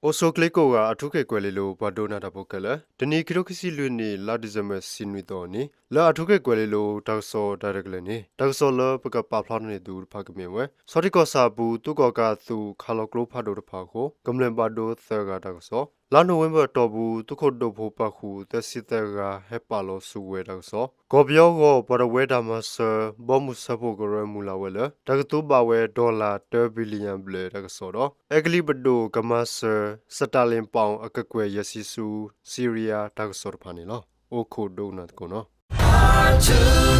အိၣ်ဆူၣ်ချ့ကိးဂၤ အၣ်ထူခ့ၣ်ကွဲၤလ့လိၤ ပှၤဒိကနၣ်တၢ်ဖိခဲလၢာ်, တနံၤ ခံထိခံဆံလွံၢ်နံၣ် လါဒံၣ်စ့ဘၢၣ် ဆံနွံသီအနံၤ လၢအၣ်ထူခ့ၣ်ကွဲၤလ့လိၤ တၢ်ကစီၣ်တၢ်ရဲၣ်တၢ်ကျဲၤန့ၣ် တၢ်ကစီၣ်လၢပကပာ်ဖျါထီၣ်န့ၢ်သုတဖၣ်ကမ့ၢ်ဝဲ ဆီထံးကီၢ်ဆၣ်အပူၤ သုးကီၣ်ကးအသုး ခးလီၤကျိဖးဒိၣ်တဖၣ်အဃိ ကမျၢၢ်ဘၣ်ဒိသၢဂၤတၢ်ကစီၣ်, လါနိၣ်ဝ့ဘၢၣ်အတီၢ်ပူၤ သုးခိၣ်ဒိၣ်ဖိပာ်ဃုာ် သၢဆံသၢဂၤ ဟဲပာ်လီၤစုကဝဲၤတၢ်ကစီၣ်, ကီၢ်ပယီၤအဂီၢ် ပှၤတဝၢတၢ်မၤစၢၤ ဘီမုၢ်စၢဖှိၣ်ကရၢမုၢ်လၢ်ဝဲလၢ တၢ်ကသူဘၣ်ဝဲ dollar တၢ billion ဘျဲၣ်တၢ်ကစီၣ်ဒီး အဲကလံးပဒိၣ်ကမၤစၢၤ စတၢလ့ၣ်ပီၣ်အကကွဲၢ်ယဲၢ်ဆံဆူ စံရံယါတၢ်ကစီၣ်တဖၣ်န့ၣ်လီၤ. အိၣ်ခိးဒိကနၣ်သကိးနီၤ. ခံကထိ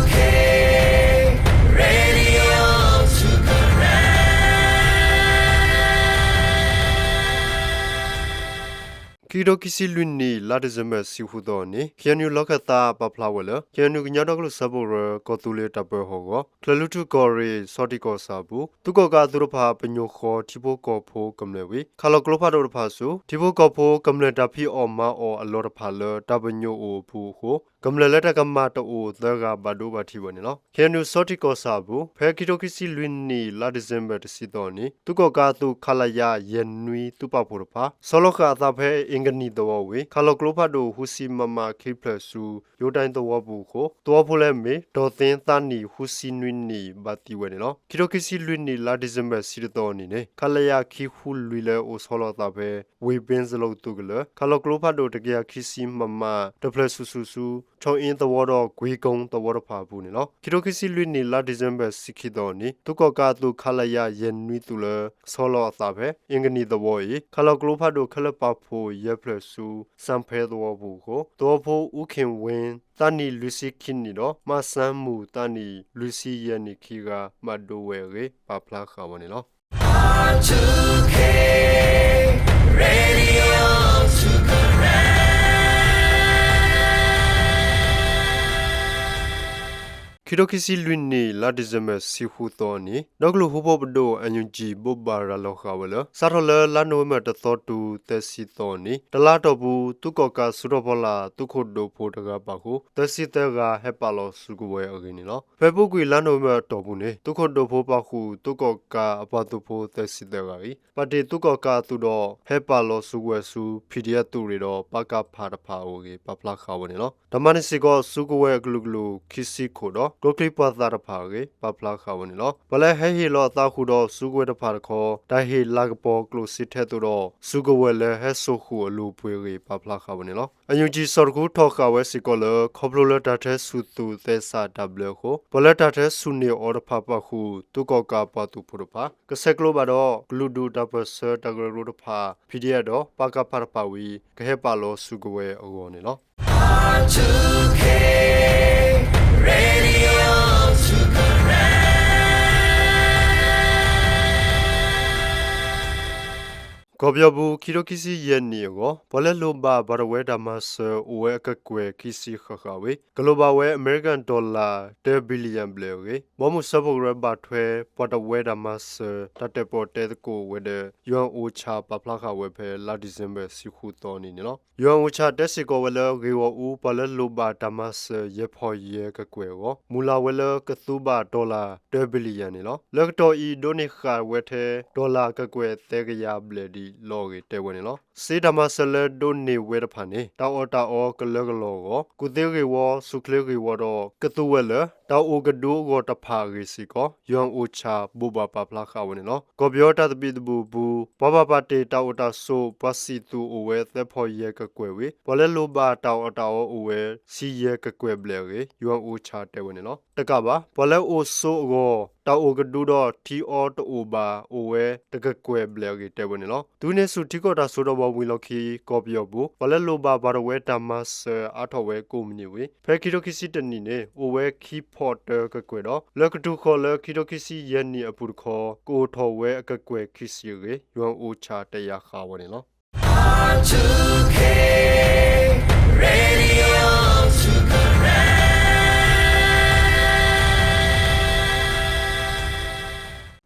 ခံဆံလွံၢ်နံၣ် လါဒံၣ်စ့ဘၢၣ် ဆံဃုသီအနံၤ ခ့ၣ်အဲၣ်ယူၣ် လီၢ်ခၢၣ်သးပာ်ဖျါဝဲလၢ ခ့ၣ်အဲၣ်ယူၣ် ကညီဒီကလုာ်စၢဖှိၣ်ကရၢ ကီၢ်သူလ့ၤတၢ်ပၢဟီၣ်ကဝီၤ ချၢၣ်လွံၢ်ထူၣ်ကီၢ်ရ့ၣ် ဆီထံးကီၢ်ဆၣ်အပူၤ သုးကီၣ်ကးအသုးတဖၣ် ပညိၣ်ဃီထံဖိကီၢ်ဖိကမျၢၢ်ဝံၤ ခးလီၤကျိဖးဒိၣ်တဖၣ်ဆူ ထံဖိကီၢ်ဖိကမျၢၢ်တၢ်ဖံးအီၣ်မၤအီၣ်အလီၢ်တဖၣ်လၢတၢ်ပညိၣ်အိၣ်အပူၤအဃိ ကမျၢၢ်လၢတၢ်ကမၣ်တအိၣ်သၢဂၤဘၣ်ဒိဘၣ်ထံးဝဲန့ၣ်လီၤ. ခ့ၣ်အဲၣ်ယူၣ် ဆီထံးကီၢ်ဆၣ်အပူၤ ဖဲခံကထိခံဆံလွံၢ်နံၣ် လါဒံၣ်စ့ဘၢၣ် တဆံသီအနံၤ သုးကီၣ်ကးအသုး ခလရ ယဲၢ်နွံ သုးပာ်ဖှိၣ်တဖၣ် ဆီလီၤဃာ်အသးဖဲအ့ၣ်ကနံၣ်သဝီဝံၤ ခးလီၤကျိဖးဒိၣ် ဃုဆံ မမ ခံဖျၢၣ်ဆူ ယိၤတၢ်သဝီပူၤအဃိ သဝီဖိလၢအမ့ၢ် ဒီၣ်သ့သးနံၣ် ဃုဆံနွံနံၣ် ဘၣ်သံဝဲန့ၣ်လီၤ. ခံကထိခံဆံလွံၢ်နံၣ် လါဒံၣ်စ့ဘၢၣ် ဆံတသီအနံၤန့ၣ် ခလရ ခံဃုလွံၢ်လၢအိၣ်ဆီလီၤအသးဖဲ ဝ့ၢ်ဘ့စလိၣ်သုးကလၢၤ ခးလီၤကျိဖးဒိၣ် တကယၤခံဆံ မမ တဖျၢၣ်ဆူၣ်ဆူၣ်ဆူ ခၠီၣ်အ့သဝီဒီး ကွ့ကိသဝီတဖၣ်အပူၤန့ၣ်လီၤ. ခံကထိခံဆံလွံၢ်နံၣ် လါဒံၣ်စ့ဘၢၣ် ဆံခံသီအနံၤ သုးကီၣ်ကးအသုး ခလရ ယဲၢ်နွံ သုးလၢဆီလီၤအသးဖဲ အ့ၣ်ကနံၣ်သဝီအံၤ ခးလီၤကျိဖးဒိၣ် ခဲလၢာ်ပာ်ဖှိၣ် ယဲၢ်ဖျၢၣ်ဆူ စၣ်ဖဲသဝီပူၤအဃိ သဝီဖိ အူခ့ၣ်ဝ့ သးနံၣ် လွံၢ်ဆံခံနံၣ်ဒီး မၣ်စၣ်မူၣ် သးနံၣ် လွံၢ်ဆံယဲၢ်နံၣ် ခံဂၤ ဘၣ်ဒိဝဲအဂ့ၢ် ပာ်ဖျါဃာ်ဝဲန့ၣ်လီၤ. ခံကထိခံဆံလွံၢ်နံၣ် လါဒံၣ်စ့ဘၢၣ် ဆံဃုသီအနံၤ ဒီကလုာ်ဟူဖိပဒိၣ် NUG ဘိးဘၣ်ရၤလီၤဃာ်ဝဲလၢ စးထီၣ်လၢလါနိၣ်ဝ့ဘၢၣ် တသီတုၤ သၢဆံသီအနံၤ တလါအတီၢ်ပူၤ သုးကီၣ်ကးစုထီၣ်ဖီလာ် သုးခိၣ်ဒိၣ်ဖိတဂၤပာ်ဃုာ် သၢဆံသၢဂၤ ဟဲပာ်လီၤစုကဝဲၤအဂ့ၢ်န့ၣ်လီၤ. ဖဲအပူၤကွံာ် လါနိၣ်ဝ့ဘၢၣ်အတီၢ်ပူၤန့ၣ် သုးခိၣ်ဒိၣ်ဖိပာ်ဃုာ် သုးကီၣ်ကးအပှၤသုးဖိ သၢဆံသၢဂၤအံၤ ပာ်တ့ၢ်သုးကီၣ်ကးအသုးဒီး ဟဲပာ်လီၤစုကဝဲၤဆူ PDF သုးရ့ၣ်ဒီး ပကဖ တဖၣ်အဂ့ၢ် ပာ်ဖျါဃာ်ဝဲန့ၣ်လီၤ. တၢ်မၤန့ၢ်စ့ၢ်ကီး စုကဝဲၤအကလုာ်ကလုာ် ခံဆံခိၣ်ဒီး ကျိချံပှာ်သၣ်တဖၣ်အဂ့ၢ် ပာ်ဖျါဃာ်ဝဲန့ၣ်လီၤ. ပှၤလၢဟဲဟ့ၣ်လီၤအသးဃုာ်ဒီးစုကဝဲၤတဖၣ်တခီ တၢ်ဟ့ၣ်လၤကပီၤကျိၣ်စ့ထဲသိးဒီး စုကဝဲၤလၢဟဲစိာ်ဃုာ်အလိၤပှ့ၤအဂ့ၢ် ပာ်ဖျါဃာ်ဝဲန့ၣ်လီၤ. NUG စီၣ်တခူထီၣ်ဃာ်ဝဲစ့ၢ်ကီးလၢ ခီဖျိလၢတၢ်ထဲဆူၣ်သုးသဲစးတၢ်ဘျၢအဃိ ပှၤလၢတၢ်ထဲဆူၣ်န့ၢ်အီၤတဖၣ်ပာ်ဃုာ် သုးကီၣ်ကးပှၤသုးဖိတဖၣ် ကဆဲးကျိးဘၣ်ဒီး ကလုာ်ဒူၣ်တၢ်ပၢၢ်ဆၢတၢ်ကရၢကရိတဖၣ် PDF ဒီး ပကဖ တဖၣ်ဝံၤ ကဟဲပာ်လီၤစုကဝဲၤအဂီၢ်န့ၣ်လီၤ. ကီၢ်ပယီၤပူၤ ခံကထိခံဆံယဲၢ်နံၣ်အဂီၢ် ပှၤလၢလိၣ်ဘၣ်ပှၤတဝၢတၢ်မၤစၢၤ အိၣ်ဝဲအကကွဲၢ်ခံဆံဃၣ်ဃၣ်ဝံၤ ကလိၣ်ဘၣ်ဝဲ အမဲရကၤ dollar တၢ billion ဘျဲၣ်အဂ့ၢ် ဘီမုၢ်စၢဖှိၣ်ကရၢဘၣ်ထွဲ ပှၤတဝၢတၢ်မၤစၢၤ တၢ်တဲပီၣ်တဲသကိးဝဲၤဒၢး UNOCHA ပာ်ဖျါဃာ်ဝဲဖဲလါဒံၣ်စ့ဘၢၣ် ဆံဃုသီအနံၤန့ၣ်လီၤ. UNOCHA တဲစ့ၢ်ကီးဝဲလၢ ဂ့ၢ်ဂီၢ်အူ ပှၤလၢလိၣ်ဘၣ်တၢ်မၤစၢၤ ယဲၢ်ဖီၣ်ယဲၢ်ကကွဲၢ်အဂီၢ် မုၢ်လၢ်ဝဲလၢကသူဘၣ် dollar တၢ billion န့ၣ်လီၤ. လၢကတီၢ်အံၤ ဒိးန့ၢ်ဃာ်ဝဲထဲ dollar ကကွဲၢ်သၢကယၤဘျဲၣ်ဒံးလီၤအဂ့ၢ် တဲဝဲန့ၣ်လီၤ. စ့တၢ်မၤစၢၤလၢဒိးန့ၢ်ဝဲတဖၣ်န့ၣ် တၢ်အီၣ်တၢ်အီကလၢကလီၢ်အဂီၢ် ကူၣ်သ့ဂ့ၢ်ဝီ ဆူၣ်ချ့ဂ့ၢ်ဝီဒီး ကသူဝဲလၢ တၢ်အိၣ်ကဒုအဂီၢ်တဖၣ်အဂ့ၢ်စ့ၢ်ကီး UNOCHA ဘိးဘၣ်ပာ်ဖျါဃာ်ဝဲန့ၣ်လီၤ. ကီၢ်ပယီၤတၢ်သဘံၣ်သဘုၣ်အပူၤ ပှၤဘၣ်ပာ်တ့ၢ်တၢ်အိၣ်တၢ်ဆိး ပှၤစံၣ်သုးအိၣ်ဝဲသၢဖီၣ်ယဲၢ်ကကွဲၢ်ဝံၤ ပှၤလၢလိၣ်ဘၣ်တၢ်အီၣ်တၢ်အီအိၣ်ဝဲ ဆံယဲၢ်ကကွဲၢ်ဘျဲၣ်အဂ့ၢ် UNOCHA တဲဝဲန့ၣ်လီၤ. တကးဘၣ် ပှၤလၢအိၣ်ဆိးအဂီၢ် တၢ်အိၣ်ကဒုဒီးထံအီတအိၣ်ဘၣ် အိၣ်ဝဲတကကွဲၢ်ဘျဲၣ်အဂ့ၢ် တဲဝဲန့ၣ်လီၤ. တုၤန့ၢ်ဆူၣ်ထံကီၢ်တၢ်စိတၢ်ကမီၤဝံၤလီၢ်ခံ ကီၢ်ပယီၤပူၤ ပှၤလၢလိၣ်ဘၣ်ပှၤတဝၢတၢ်မၤစၢၤအါထီၣ်ဝဲကိးမုၢ်နံၤဝံၤ ဖဲခံကထိခံဆံတနံၣ်န့ၣ် အိၣ်ဝဲခံဖီၣ်တၢကကွဲၢ်ဒီး လၢကတုၤဃီၤလၢခံကထိခံဆံယဲၢ်နံၣ်အပူၤတခီ ကအိၣ်ထီၣ်ဝဲအကကွဲၢ်ခံဆံအဂ့ၢ် UNOCHA တဲယၤဃာ်ဝဲန့ၣ်လီၤ.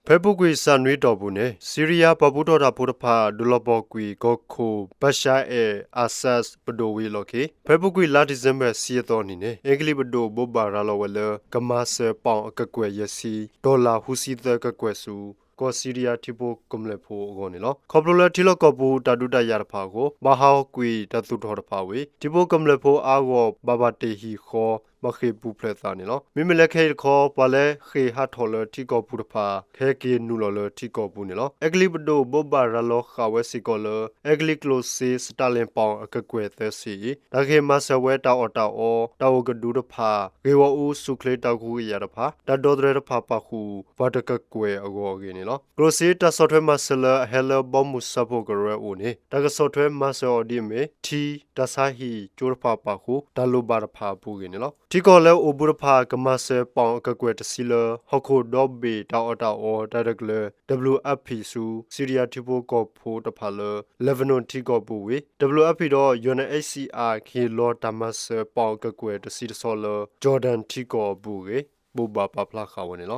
ဖဲအပူၤကွံာ်စးနွံအတီၢ်ပူၤန့ၣ် စံရံယါပှၤပူထီၣ်တၢ်ဖိတဖၣ် ဒုးလီၤပှီၢ်ကွံာ်ကီၢ်ခိၣ် ဘၣ်ရှါအဲၣ် အၤစၢး ပဒိၣ်ဝံၤအလီၢ်ခံ ဖဲအပူၤကွံာ်လါဒံၣ်စ့ဘၢၣ် ဆံအသီနံၤန့ၣ် အ့ကလံးပဒိၣ်ဘိးဘၣ်ရၤလီၤဝဲလၢ ကမၤစၢၤပီၣ်အကကွဲၢ်ယဲၢ်ဆံ dollar ဃုဆံသၢကကွဲၢ်ဆူ ကီၢ်စံရံယါထံဖိကမျၢၢ်ဖိအဂီၢ်န့ၣ်လီၤ. ခီဖျိလၢထံလီၢ်ကီၢ်ပူၤတၢ်ဒုးတၢ်ယၤတဖၣ်အဃိ ဘၣ်ဟးဂီၤကွံာ်တၢ်သူၣ်ထီၣ်တဖၣ်ဝံၤ ထံဖိကမျၢၢ်ဖိအါဂီၢ် ဘၣ်ဘၣ်တ့ၢ်ဟံၣ်ဃီ ဘၣ်ဃ့ၢ်ပူၤဖျဲးသးန့ၣ်လီၤ. မ့မ့ၢ်လၢခဲအံၤတခီ ပှၤလၢဃ့ၢ်ဟးထီၣ်လၢထံကီၢ်ပူၤတဖၣ် ကဟဲက့ၤနုာ်လီၤလၢထံကီၢ်ပူၤန့ၣ်လီၤ. အဲကလံးပဒိၣ် ဘိးဘၣ်ရၤလီၤဃာ်ဝဲစ့ၢ်ကီးလၢ အဲကလံးကျိၣ်စ့ စတၢလ့ၣ်ပီၣ်အကကွဲၢ်သၢဆံအံၤ တၢ်ကဟ့ၣ်မၤစၢၤဝဲတၢ်အီၣ်တၢ်အီ, တၢ်အိၣ်ကဒုတဖၣ်, ဂ့ၢ်ဂီၢ်အူ ဆူၣ်ချ့တၢ်ကဟုကယာ်တဖၣ်, တၢ်ဒီသဒၢတဖၣ်ပာ်ဃုာ် ပှၤတကကွဲၢ်အဂီၢ်အဂ့ၢ်န့ၣ်လီၤ. ကျိၣ်စ့တၢ်ဆီၣ်ထွဲမၤစၢၤလၢအဟဲလၢဘီမုၢ်စၢဖှိၣ်ကရၢအအိၣ်န့ၣ် တၢ်ကဆီၣ်ထွဲမၤစၢၤအီၤဒ်အမ့ၢ် ထံ, တၢ်ဆါဟံၣ်ကၠိတဖၣ်ပာ်ဃုာ် တၢ်လိၣ်ဘၣ်တဖၣ်အပူၤအဂ့ၢ်န့ၣ်လီၤ. ထံကီၢ်လၢအိၣ်ဘူးတဖၣ် ကမၤစၢၤပီၣ်အကကွဲၢ်တဆံလၢ ဟီၣ်ခိၣ်ဒီဘ့ၣ်တၢ်အီၣ်တၢ်အီတၢ်ရဲၣ်တၢ်ကျဲၤ WFP ဆူ စံရံယါထံဖိကီၢ်ဖိတဖၣ်လၢ Lebanonထံကီၢ်အပူၤဝံၤ WFP ဒီး UNHCR ကဟ့ၣ်လီၤတၢ်မၤစၢၤပီၣ်အကကွဲၢ်တဆံတဆီလၢ Jordanထံကီၢ်အပူၤအဂ့ၢ် ဘိးဘၣ်ပာ်ဖျါဃာ်ဝဲန့ၣ်လီ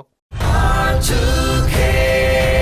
ၤ.